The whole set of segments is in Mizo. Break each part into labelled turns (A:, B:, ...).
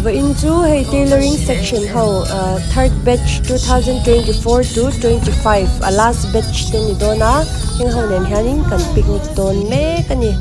A: Vawiin chu hei tailoring section ho third batch 2024 to 25 a last batch te ni dawn a heng ho nen hianin kan picnic dawn mek a ni.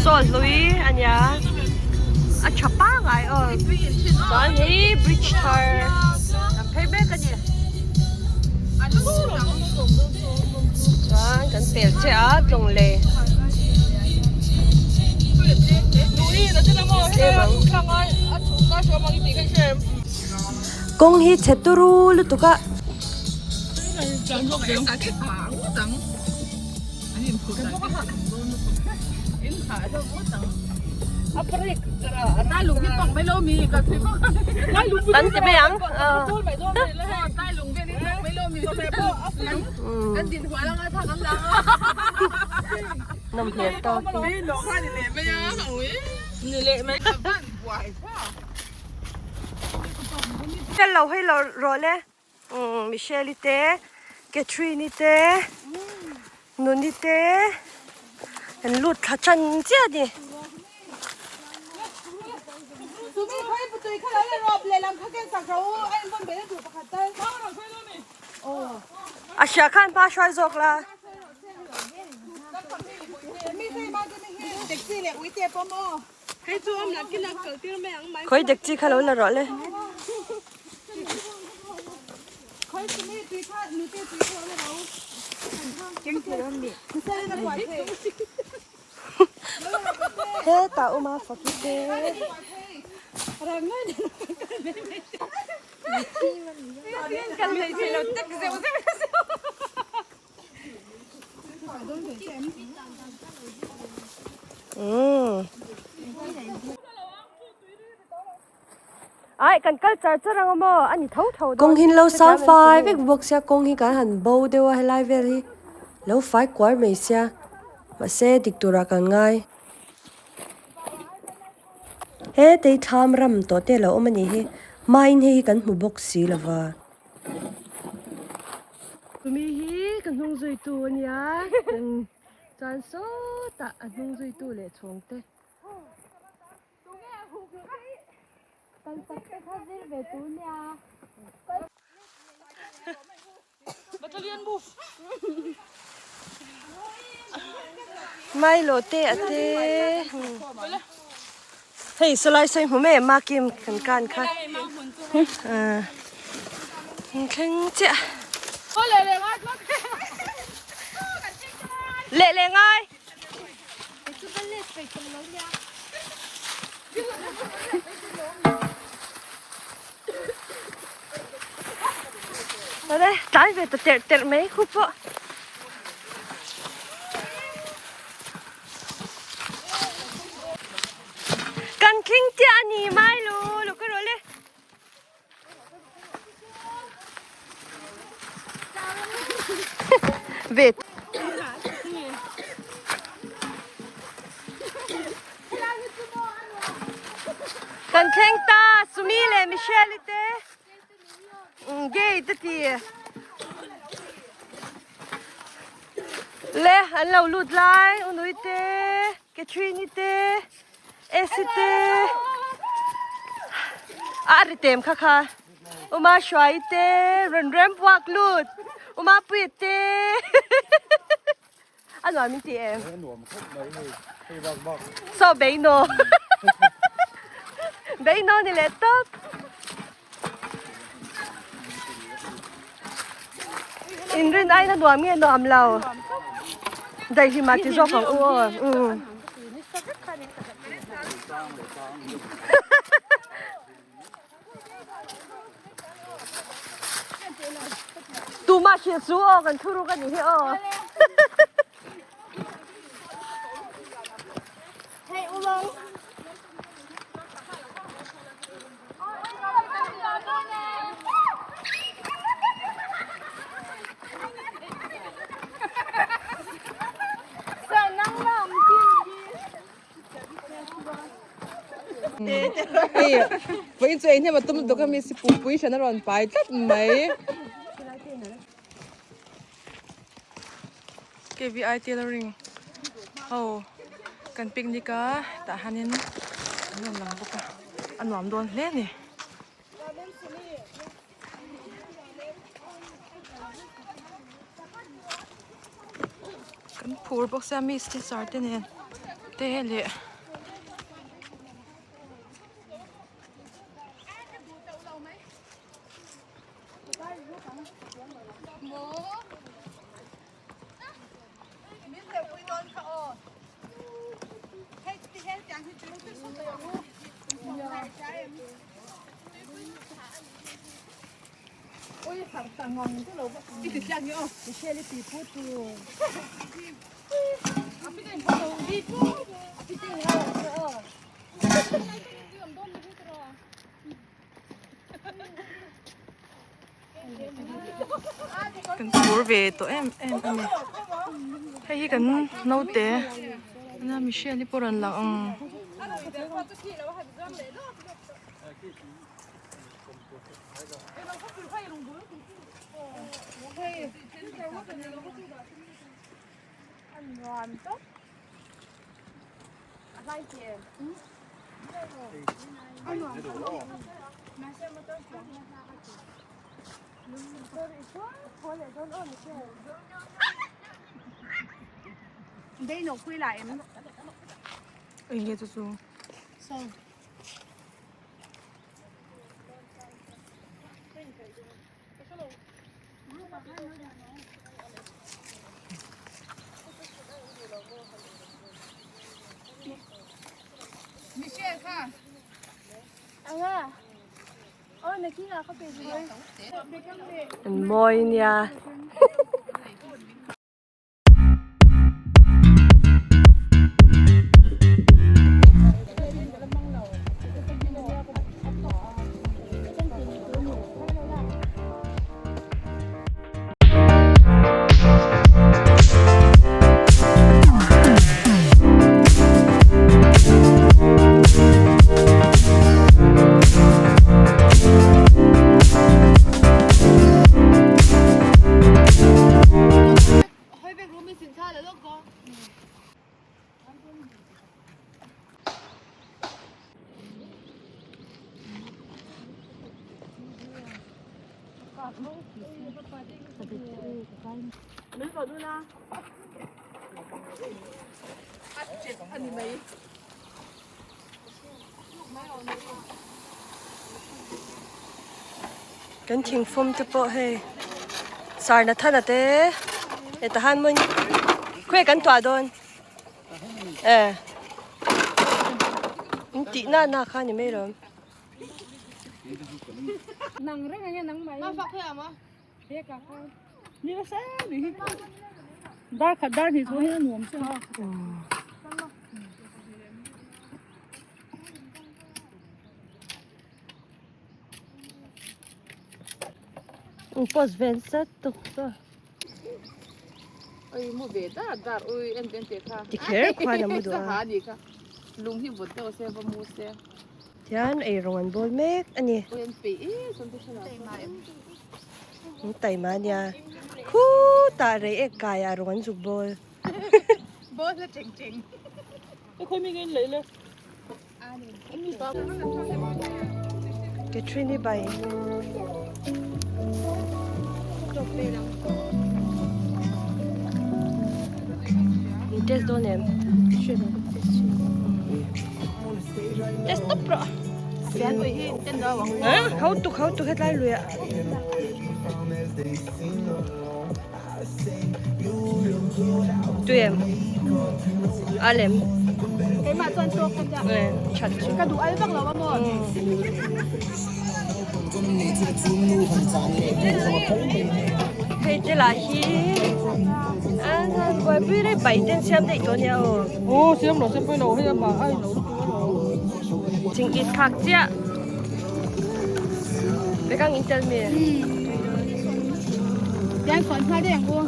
A: Saw hlui a nia a tha pangai aw chuan hei bridge thar kan phei mek a ni chuan kan pel che a tlawng lei Kawng hi chhe turu lutuk a. Kan ti mai ang. Nawm hmel tawk hi. Hello hei lo rawh le. Michelle-i te Catherine-i te Nuni te an lut thla chan chiah a ni. A hria khan hma hruai zawk la. Khawi dek chi kha lo la rawh le. Hetah awm a faki te. Ai kan kal char char ang maw a ni tho tho dawn. Kawng hin lo sang fai vek bawk sia kawng hi kan han bo deuh a helai vel hi lo fai kuar mai sia mahse dik turah kan ngai. He tei thlam ram tawh te lo awm a nih hi hmain hei hi kan hmu bawk si lova. Tumi hi ka hnung zuitu a nia chuan sawtah a hnung zuitu leh chhawng te. Milo te a te hei sawlai sawi hmu mai em makim kan kan kha thleng chiah leh leh ngai. Awle tlai ve ta terh terh mai khu pawh. Kan thleng chiah a ni mai lo lo ka rawh le. Ve. Kan thleng ta Sumi leh Michelle te gate a ti le an lo lut lai Unui te Catherine te Esi te a ri tem kha kha Uma Hruai te rawn rem buak lut Uma Puia te a nuam in ti em saw beino beino ni leh tawp inrin aina nuam nge nuam lo daihlim ah ti zawk ang u aw umm. Tumah hrilh chu aw kan thuruk a nih hi aw.
B: Hei vawiin chu ei hnem a tum lutuk a mi si pumpui hran a rawn pai tlat mai. KVI tailoring ho kan picnic a tah hianin an rawn lang bawk a a nuam dawn hle a ni. Kan phur bawk sia miss te sir te nen te leh. Kan phur ve tawh em em a ni hei hi kan naute a Michelle hi pawh rawn lang ang. Eng nge chu chu?
A: An mawi nia. Kan thingfum te pawh hei sarna thana te heta han maw khawi kan tuah dawn e in tih na na kha ni mai lawm. Un post vel zat tuk chu.
C: Oi mu ve dar dar ui en ten te kha.
A: Ti kher khuan a mu duh a.
C: Ni kha. Lung hi vut deuh se va mu se.
A: Tian ei rawng an bawl mek a ni.
C: Ui an peih e chuan te thlalak.
A: An taima ania. Khutah rei ek kai ah rawng an zuk bawl.
C: Bawl la cheng cheng.
A: Catherine hi bai. In test dawn em? Test tawp rawh. Hau tuk hau tuk hetlai lui ah. Tui em? A lem.
C: Keimah chuan tawk ka tia.
A: Eh, that chu.
C: Ka duh al vak lo a maw?
A: Hei te lah hi an han buaipui rei paih ten siam daih tawh nia aw.
B: Aw siam lo siam pawhin lo hei a mah a in lo lutuk a lo.
A: Ching it khak chiah. Bekang in tel mi.
C: Tiang sawn hma deuh ang u.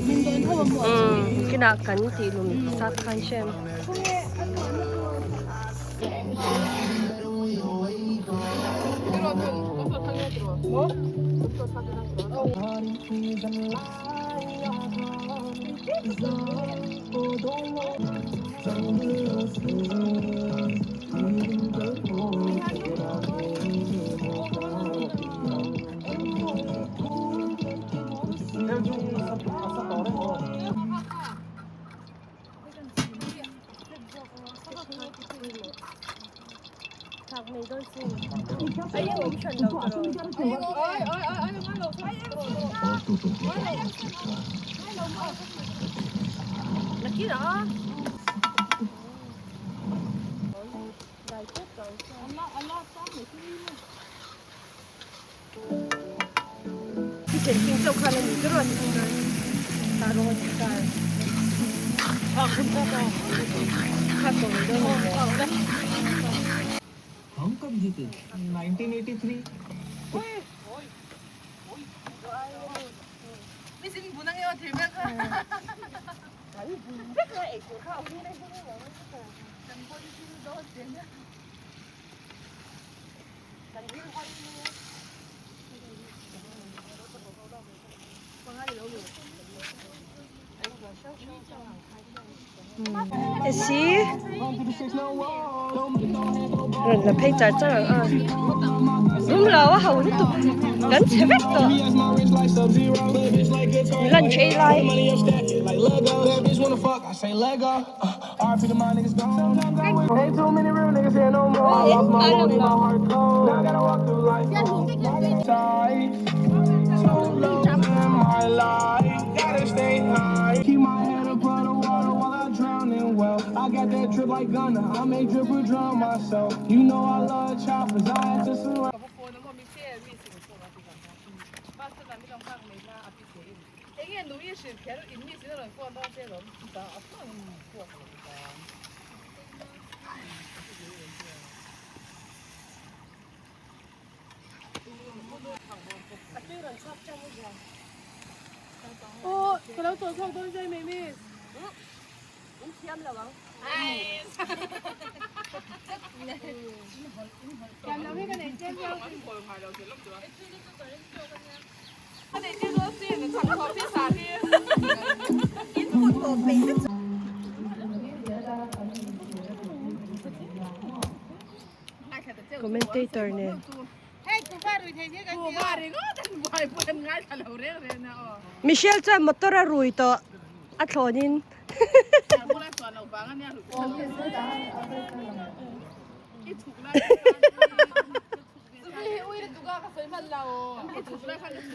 C: Min dawn tho a maw?
A: Kinah kan tih lum sap khan hrem. Kitchen king chauh khan a ni ber a ni ta rawng a tih ta Si rawn la phei char char ang a zum lo a ho lutuk kan chhe vek tawh lunch ei lai. Commentator nen. Michelle chuan motor a rui tawh a thlawnin.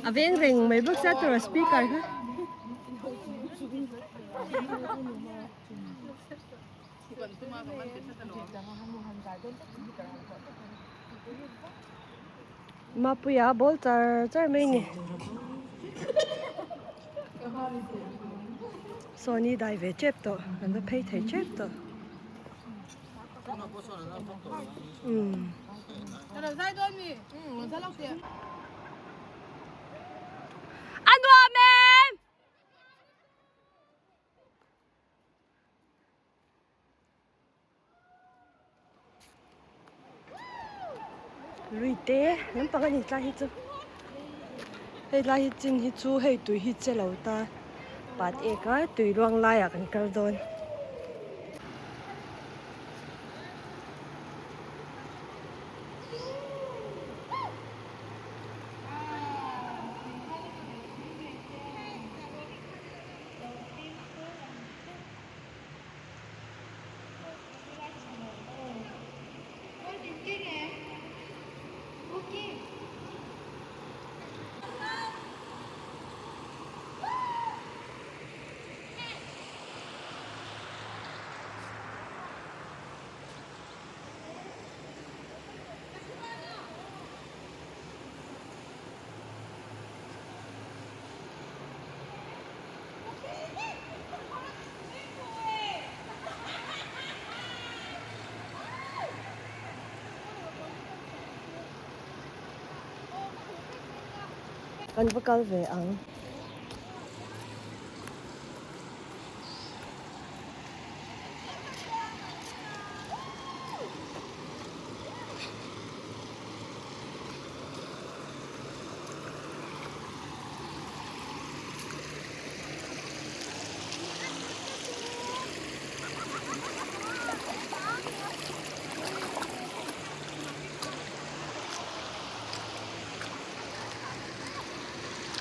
A: A veng reng mai bawk sia tura speaker kha. Mapuia ball char char mai ni. Sawni dai ve tep tawh an va phei thei tep tawh. A nuam em! Lui te lampang a ni tlai hi chu hei lai hi chin hi chu hei tui hi che lo ta pat ek a tui luang laiah kan kal dawn. Kan va kal ve ang.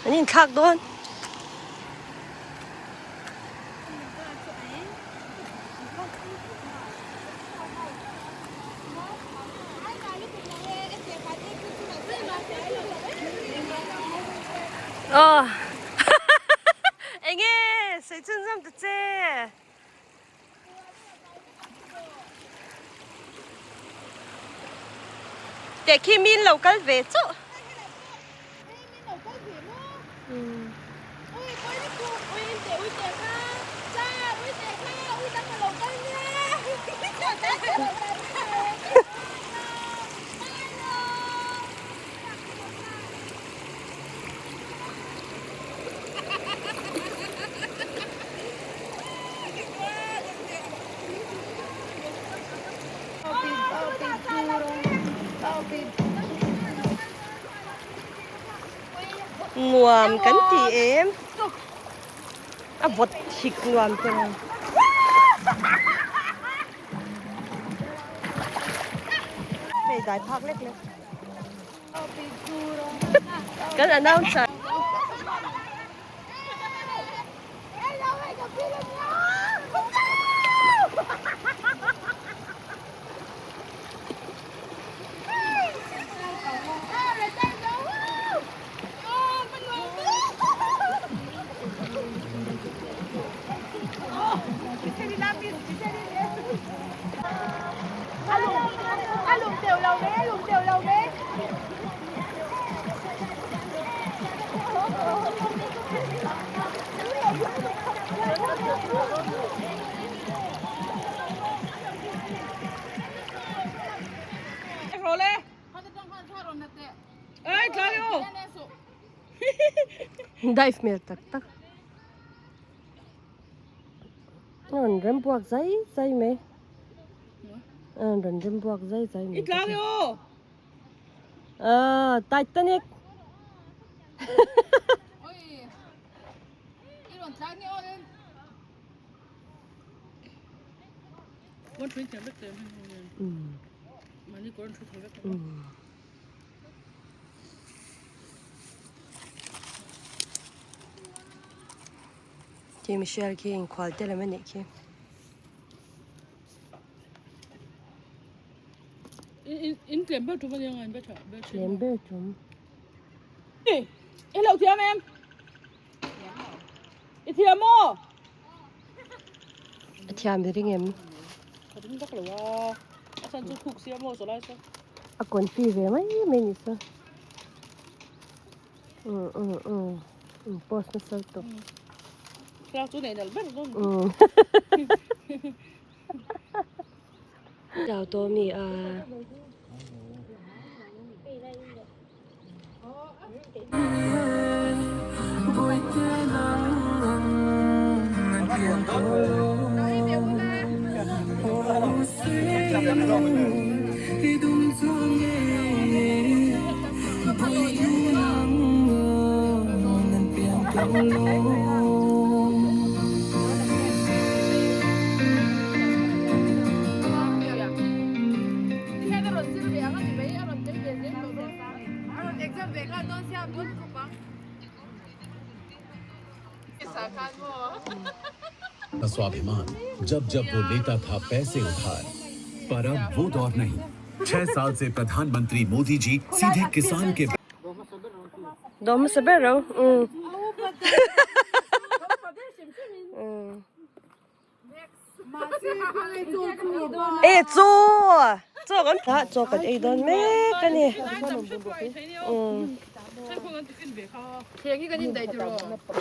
A: An inthlak dawn. Aw enge sei chhun zawm ta che. Teh khi min lo kal ve chauh. Nuam kan ti em? A vawt hik nuam te lo. Hei dai phak lek lek. Kan announcer. Dive hmel tak tak. A rawn rem buak zai zai mai. A rawn rem buak zai zai mai. Ah, Titanic. Khi Michelle khi inkhual te lam anih khi.
B: In tlem ber tum ania in ber ber
A: Tlem ber tum.
B: I lo thiam em? I thiam maw?
A: A thiam i ring em?
B: Ka ring vak lo a. A chhan chu khuk sia maw zawlai saw.
A: A confi ve mai mai ni saw. Um um um um post nasa lutuk.
B: Thlalak chu nei nalh ber dawn.
A: Um. Chau tawh mi a.
D: स्वाभिमान जब जब वो लेता था पैसे उधार पर अब वो दौर नहीं छह साल से प्रधानमंत्री मोदी जी सीधे किसान के
A: Dawm hmasa ber ro. Um. Um. E chaw! Chaw kan tah chaw kan ei dawn mek a ni. Um.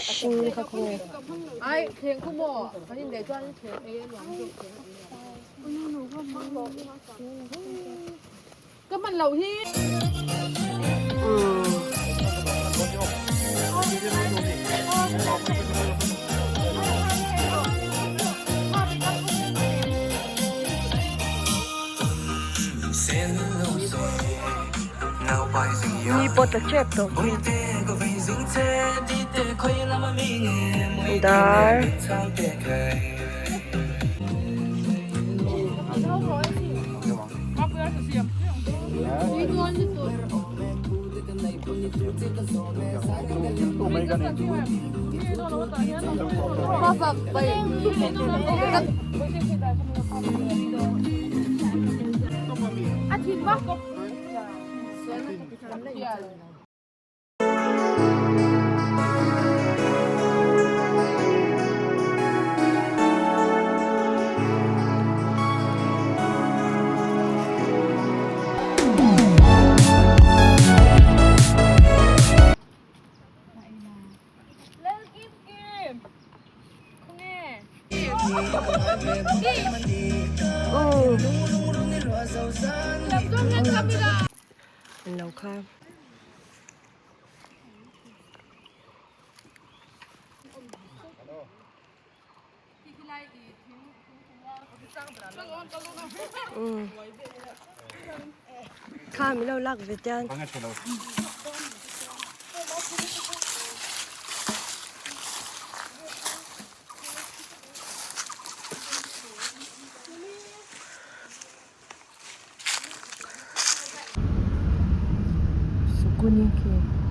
A: Hring kha khaw nge. Ni pawh tla tep tawh khi. Dar. Lo kha. Kha min lo lak ve tiang. Sukuni khi.